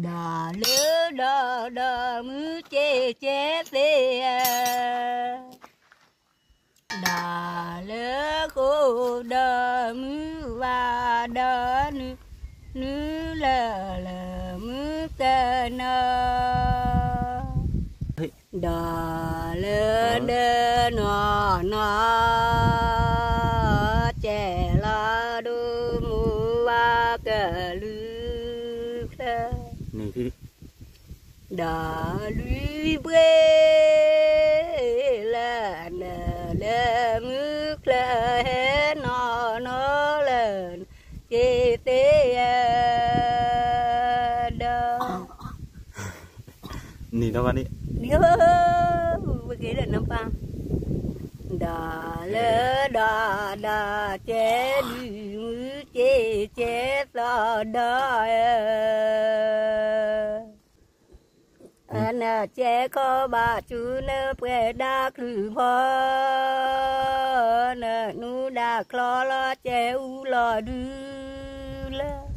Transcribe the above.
ဒီးလၢဒီးဒီးမုၢ်က့ၤကဲသ့ဧါ, ဒီးလၢဃိဒီးမုၢ်ဝါဒီးနု, နုလၢလၢမုၢ်ကနီၤ, ဒီးလၢဒီးနီၢ်နီၢ်, ကဲလီၤဒိၣ်မူဝါကလုာ်ချၢ ဒီးလွံၢ်ဘှ့ၣ်လၢနလၢမုၢ်ချၢ ဟဲနီၢ်နီၢ်လၢ က့ၤသ့ဧါ, ဒီး န့ၣ်ဒီးဘၣ်န့ၣ်, ပက့ၤလၢနပၢ်, ဒီးလၢဒီးဒီးကဲဒုးမုၢ်က့ၤကဲသီဒီး နကဲခီဘၣ်ဆူနပှဲၤဒၣ်ချုးဖီ, နနူဒၣ်ချီလီၤကဲအူလီၤဒုလၢ